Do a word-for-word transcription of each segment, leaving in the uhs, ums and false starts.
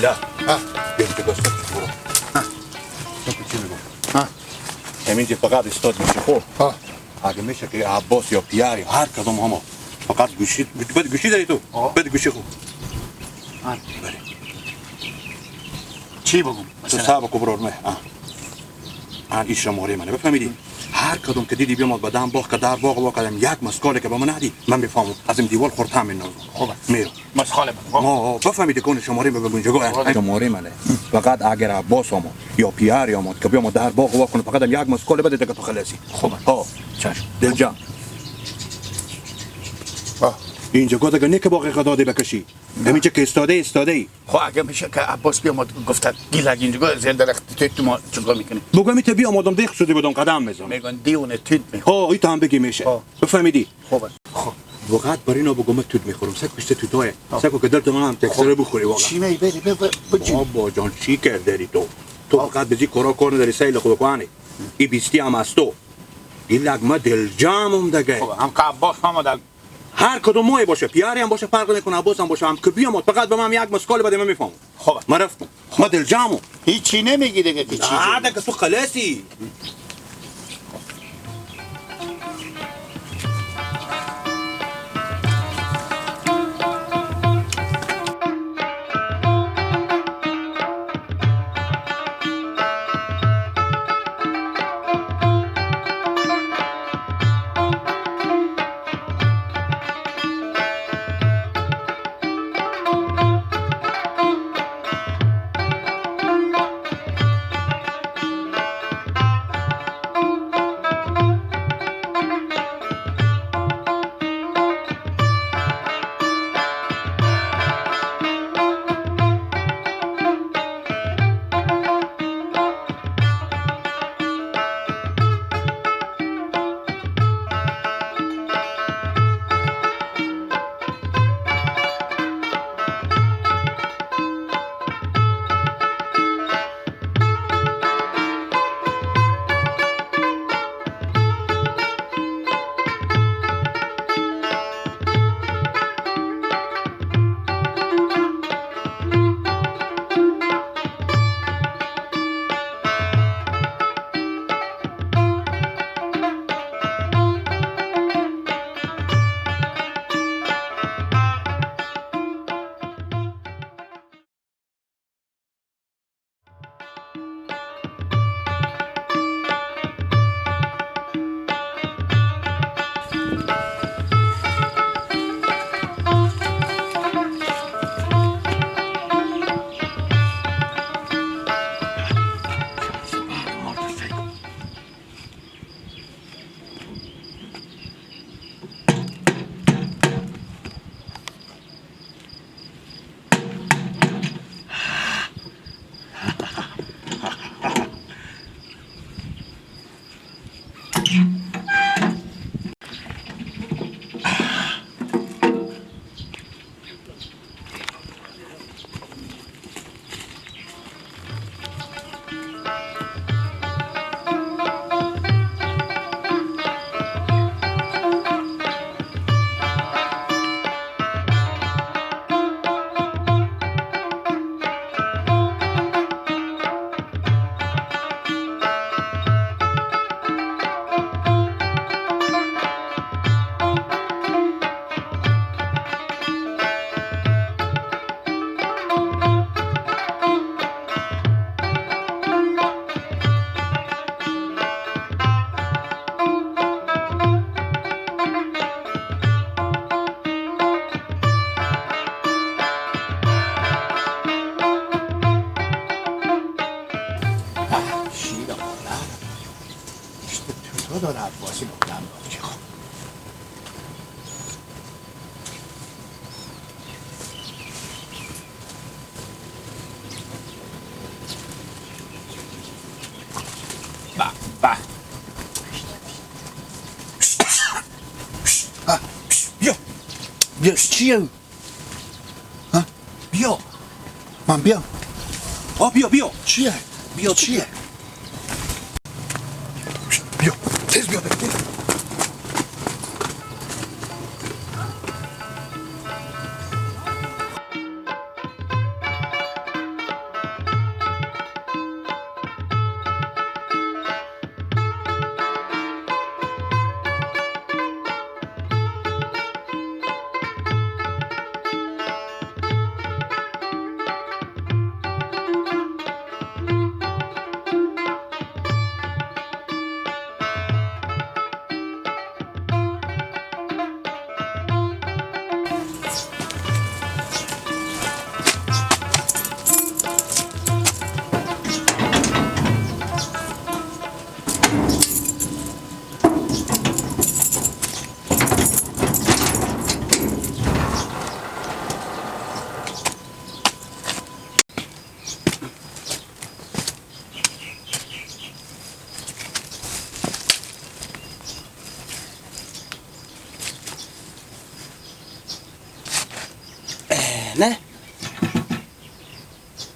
یا. ها. بیا که دست برو. ها. تو که چی می‌گم؟ ها. همینجا فقط استاد می‌شه خو. ها. اگه می‌شه که عباس یا پیار یا هر کدوم همو فقط گوشی، بده گوشی داری تو. آه. بده گوشی خو. ها. بله. چی بگم؟ تو مثلاً؟ صاحب کو برور مه. ها. ها، این شمارهٔ منه، بفهمیدی؟ هر کدوم که دیدی بیامد به دم باغ، که در باغ وا کدم یک مسکاله که به من ندی، من بفهمم. از این دیوال خورتم این نازو. خوبه. میرو. مسخاله من. ما بفهمیدی کون شمارهٔ من به گونجگاه. خوبه. شمارهٔ منه. فقط اگر عباس آمد یا پیار آمد که بیامد در باغ وا کنه، فقط هم یک مسکاله بده دیگه تو خلاصی. خوبه. ها. چشم. دلجم. آه. اینجا گاه دیگه نه که باغ قدادی بکشی. همینجا که استاده، استاده ای. خو اگه می‌شه که عباس بیامد گفته گیلک اینجا زیر درخت توت ما چیکار می‌کنی؟ بگو می تو بیامدم دیخ شدی بدون قدم می‌زنم. می‌گن دیونه توت می‌خوره. ها، ای تو هم بگی می‌شه. ها. بفهمیدی؟ خوبه. خب. واقعاً بر اینا بگو من توت می‌خورم. سگ پشت توتایه. ها. سگ که دلت من هم تکسره بخوری واقعاً. چی می‌بری؟ بابا جان، چی کرده داری تو؟ تو فقط بزی کارا کار نداری، سیل خود کنی. ای بیستی هم از تو. گیلک ما دلجمم دگه. خب، هم که عباس هم دل هر کدوم مایه باشه، پیاری هم باشه، فرق نکنه، عباس هم باشه، هم که بیامد، فقط به من یک مسکال بده، من می‌فهمم. خب. من رفتم. من دلجمم. هیچی نمیگی دیگه که چی نه، شد؟ دیگه تو خلاصی. آه، شیر آماده. ایشته توتا داره عباسی مقدم باشه. خب. به، به. آه، بیا. بیا، چیه؟ ها؟ بیا. من بیام. آه، بیا، بیا. چیه؟ بیا، چیه؟ بیا. تیز بیا، تیز.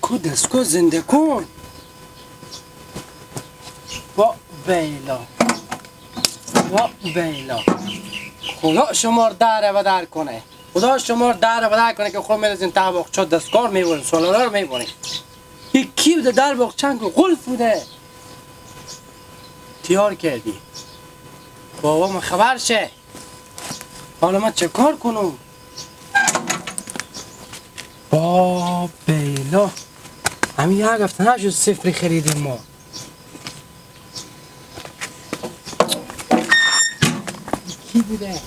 کو دستگاه زنده کن. با بیلا. با بیلا. خدا شما رو در و بدر کنه. خدا شما رو در و بدر کنه که خود می‌رسین ته باغچه دستکار می‌برین، سولارا رو می‌برین. یکی بوده در باغچه که قلف بوده. تیار کردی. بابا من خبر شه. حالا من چه کار کنم؟ با بیلا. همین یک هفته نشد صفری خریدیم ما. کی بوده؟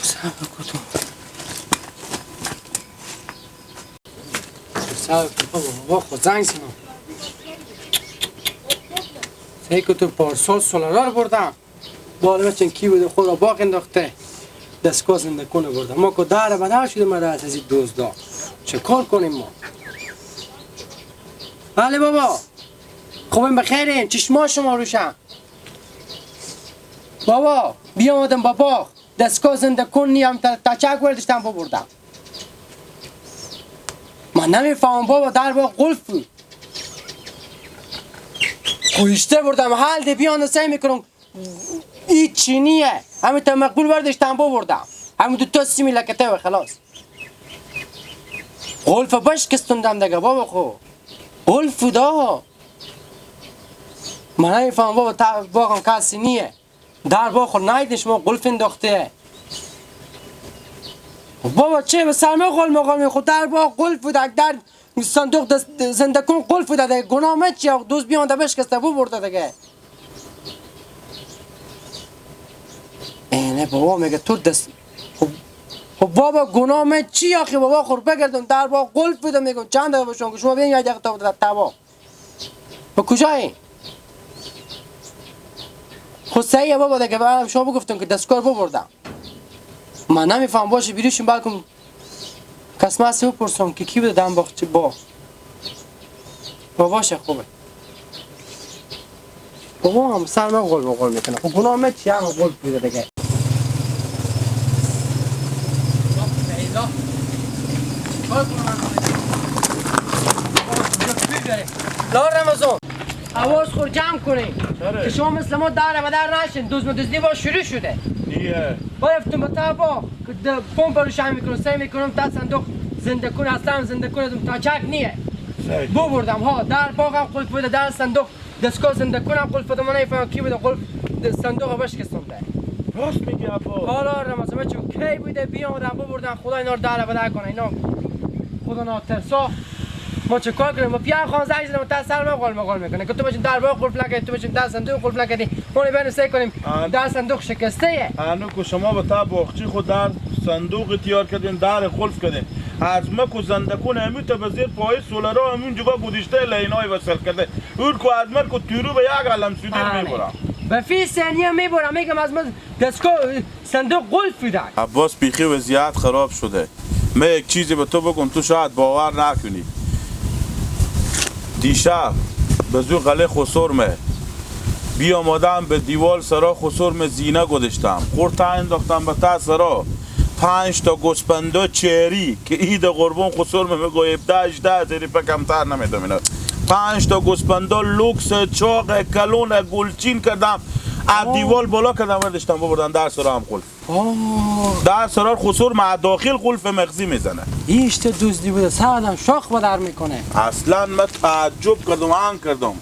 صبر کتو. صبر کتو. بابا خود زنگ زنم. سی کتو پارسال سولارا رو بردم. بالا بچن کی بوده خود را باغ انداخته. دستگاه زنده کنه برده. ما که در بدر شده ما دست از این دزدا. چه کار کنیم ما؟ بله بابا. خوبیم بخیرین. چشما شما روشن. بابا، بیامدم با باغ. دستگاه زنده کن نیم تا تاچک وردشتم ببردم. من نمیفهمم بابا، در باغ قلف بود. خویشته بردم، حل ده بیان سعی می‌کنم. هیچی نیه. همین تا مقبول برداشتم ببردم. همین دو تا سیمی لکته و خلاص. قلف بشکستوندم دیگه بابا خو. قلف دا. من نمی‌فهمم بابا، تا باغم کسی نیه. در باغ خو نایدین شما قلف انداخته. بابا چه به سرمه غل مغل می خود در باغ قلف بود، در صندوق دست زندکون قلف بود، ده گناه من چی؟ دوز بیان ده بشکسته بو برده دیگه. اینه بابا میگه تو دست، خب، خب بابا گناه من چی آخی بابا؟ خور بگردم در باغ قلف بود میگم چند دفعه بشون که شما بیان یک دقیقه تا تبا. به کجایی؟ خود صحیحه بابا، دیگه به شما بگفتم که دستکار ببردم. من نمی‌فهم، باشه بیروشیم بلکم کس مسی بپرسم که کی بوده دم باغچه با. با باشه خوبه. بابا هم سر من غل بغل می‌کنه. خب گناه من چی؟ هم غل بوده دیگه. لا رمضان، حواس خور جمع کنین. چرا؟ که شما مثل ما در و در نشین. دزد و دزدی با شروع شده. نیه. با افتم به تا با که د-، پمپ رو شن می‌کنم، سعی می‌کنم تا صندوق زنده کن، اصلاً زنده کن ازم تا چک نیه. صحیح. ببردم ها، در باغم قلف بوده، در صندوق دستگاه زنده کنم قلف بوده، من نمی‌فهمم کی بوده قلف د-، صندوق بشکستم ده. راست می‌گی عباس. حالا رمضان چون کی بوده بیامدن ببردن، خدا اینا رو در بدر کنه، اینا خدا ناترسا. ما چه کار کنیم؟ ما پیان خان زنگ زدم، تا سر ما غل مغل می‌کنه که تو بشین در باغ قلف نکردی، تو بشین در صندوق قلف نکردی. ما رو بین سه کنیم، آن- در صندوق شکسته یه. انو که شما به تا باغچی خود در صندوق تیار کردین، در قلف کردین. از ما کو زندکون امی تا به زیر پای سولرا همون جگا گودشته لینای وصل کرده. اون کو از من کو تورو به یک عالم سودیر آره. می‌برم. به فی ثانیه می‌برم، می‌گم از من دستگاه صندوق قلف بدن. عباس بیخی وضعیت خراب شده. من یک چیزی به تو بگم، تو شاید باور نکنی. دیشب به زو قلعه خسرمه بیامدم، به دیوال سرا خسرمه زینه گذاشتم، قرطه انداختم به ته سرا. پنج تا گوسپندا چهری که عید قربان خسرمه می‌گو هفده هجده هزار روپه کمتر نمیدم اینا. پنج تا گوسپندا لوکس چاق کلون گلچین کردم، از دیوال بالا کردم، ورداشتم ببردم در سرا هم قلف. آه. در سرار خسور مع داخل قلف مغزی می‌زنه. ایشته دزدی بوده، سردم شاخ به در می‌کنه. اصلاً من تعجب کردم، آن کردم.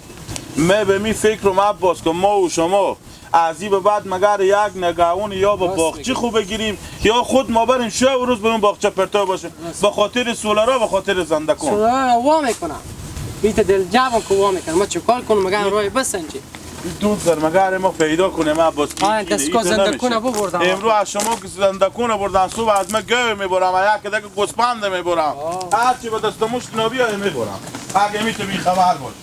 من به می فکر و من باز که ما و شما از این به بعد مگر یک نگهون یا به باغچه خوب بگیریم یا خود ما بریم شب و روز بریم باغچه پرتو باشه. به خاطر سولرا، به خاطر زندکون. سولرا رو وا می‌کنم. بیت دل جوان که وا می‌کنم. ما چه کار کنم؟ مگه رای بسنجی. دو زرمگار ما پیدا کنیم، ما باز آه، کی دستگاه ایتو زنده نمیشه. کنه ببردم. امرو از شما که زنده کنه بردن، صبح از ما گوی می‌برم، یک دگه گوسپند می‌برم. آه. هر چی به دست مشت نبیه می‌برم. اگه می‌تو بی خبر باشی.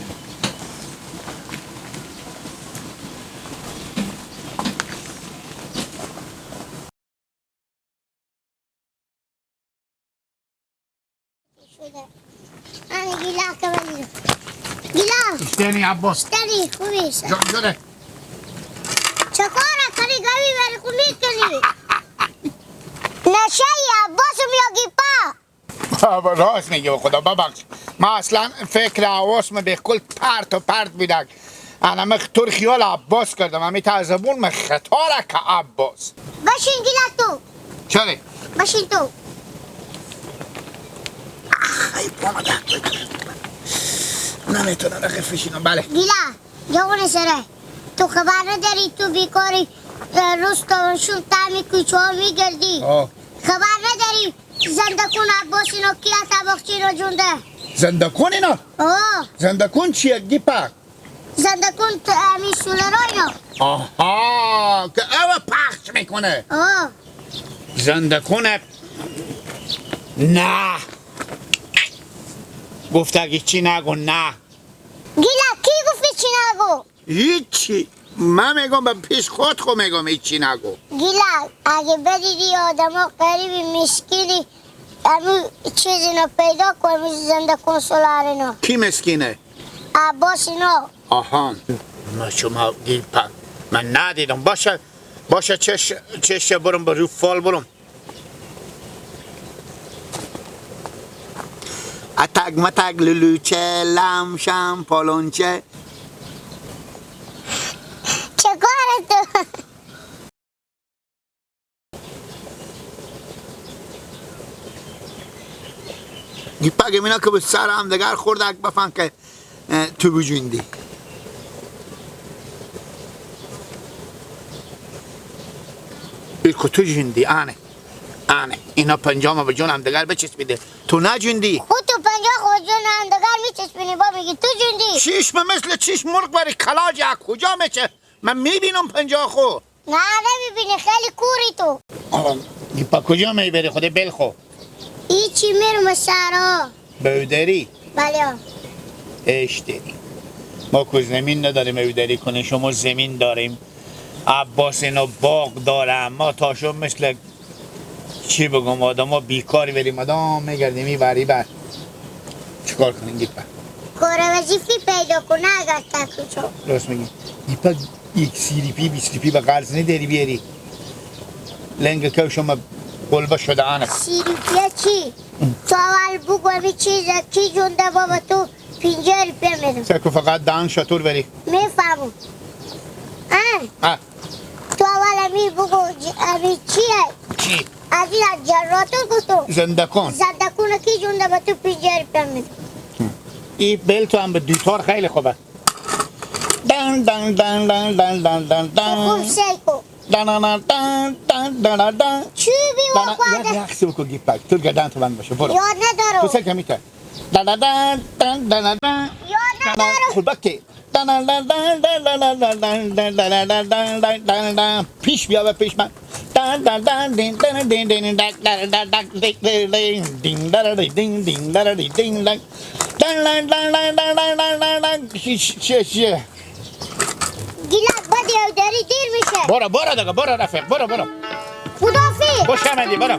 شده. آره، گیلا که ولی. گیلا. اشتنی عباس. اشتنی، خوبی شد. جا-، جا ده. چه کار کنی، گوی بری خو می‌کنی. نشه ای عباس میاگی پا. بابا، راست میگی، به خدا ببخش. ما اصلاً فکر حواسم به کل پرت و پرت بودک. انا من تو ره خیال عباس کردم، همی تا زبون من خطا را که عباس. بشین گیلک تو. چره؟ بشین تو. آخ، ای بابا، نمی‌تونم رخ فشینم، بله. گیلک، جوان سره. تو خبر نداری، تو بیکاری، اه، روز تا شب تمی کوچه ها می‌گردی. آه. خبر نداری، زندکون عباس اینا کیا تباخچی رو جونده؟ زندکون اینا؟ آه. زندکون چیه؟ گیپک. زندکون ت-، امی سولرا اینا. آها، که او پخش می‌کنه. آه. زندکون. نه. گفته که چی نگو، نه. گیلک، کی گفتی چی نگو؟ هیچی. من می‌گم به پیش خود خو می‌گم هیچی نگو. گیلک، اگه بدیدی آدما غریبی مسکینی، امی چیز اینا پیدا کو، امی زندکون سولار اینا. کی مسکینه؟ عباس اینا. آها. ما شما گیپک. من ندیدم. باشه، باشه، چش، چش برم به رو فال برم. اتک متک لولوچه، لم شم پالونچه. چه کاره تو؟ گیپک، اینا که به سر همدگر خوردک بفن که اه، تو بجوندی. ای کو تو جوندی، آنه. آنه. اینا پنجاه ما به جون همدگر بچسبیده. تو نجوندی. خود تو پنجاه خو به جون همدگر میچسبینی، با میگی تو جوندی. چیش به مثل چیش مرغ بری کلاج، از کجا میچه؟ من می‌بینم پنجاه خو. نه، نمی‌بینی، خیلی کوری تو. آقا، گیپا کجا می‌بری خودی بل خو؟ ای چی میرم سرا. به اودری؟ بله. اشتری. ما کو زمین نداریم اودری کنیم، شما زمین داریم. عباس اینا باغ داره، ما تا شو مثل چی بگم، آدما بیکاری بریم، مدام می‌گردیم این ور ای ور. چیکار کنیم گیپا؟ کار وظیفی پیدا کنه اگر تکلیف. راست میگی. گیپا یک سی روپی، بیست روپی به قرض نداری بیاری؟ لنگ کوشم قلبه شده آنه. سی روپیه چی؟ تو اول بگو امی چیزه کی جونده بابا تو پنجاه روپیه می‌دم. سکو فقط دهان شطور بری. می‌فهمم. آه. آه. تو اول امی بگو ج-، امی چیه؟ چی؟ از این از جنراتور گفتم. زندکون. زندکون کی جونده به تو پنجاه روپیه می‌دم. ای بل تو هم به دوتار خیلی خوبه. دن، دن، دن. خوب سیل کن. دن، دن، دن، دن، دن، دن. چی بی دن، واقعا؟ یک رقص بکن گیپک. تو گردن تو بند باشه. برو. یاد ندارم. تو سر کمی تا. دن، دن، دن، دن، دن، دن. یاد ندارم. خب بکی. دن، دن، دن، دن. پیش بیا به پیش من. دن، دن، دن، دین، دن، دین، دین، دک، در، در، دک، دیک، دیر، دین، دین، در، دین، دین، دین، در، دین، دین، دک. دن، دن، دن. شی، شی، شی. گیلک، بدی، او دری دیر می‌شه. برو، برو دیگه، برو رفیق، برو، برو. خداحافظ. خوش آمدی، برو.